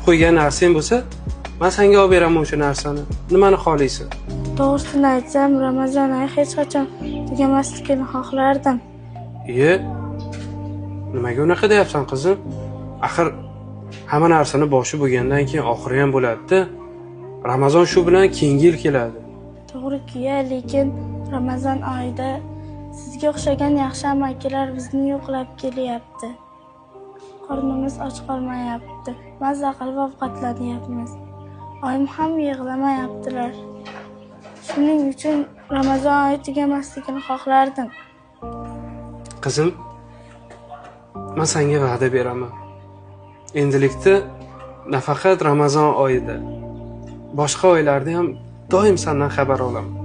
qo'ygan narsang bo'lsa, men senga olib beraman o'sha narsani. Nimani xohlaysan? To'g'risini aytsam, Ramazon oyi hech qachon tugamasligini xohlardim. Iye, nimaga unaqa deyapsan, qizim? Axir hamma narsani boshi bo'lgandan keyin oxiri ham bo'ladi-da. Ramazon shu bilan keyingi yil keladi. To'g'ri-ku-ya, lekin Ramazon oyida sizga o'xshagan yaxshi amakilar bizni yo'qlab kelyapti. Qornimiz och qolmayapti. Mazza qilib ovqatlanyapmiz. Oyim ham yig'lamayaptilar. Shuning uchun Ramazon oyi tugamasligini xohlardim. Qizim, men senga va'da beraman. Endilikda nafaqat Ramazon oyida, boshqa oylarda ham doim sendan xabar olaman.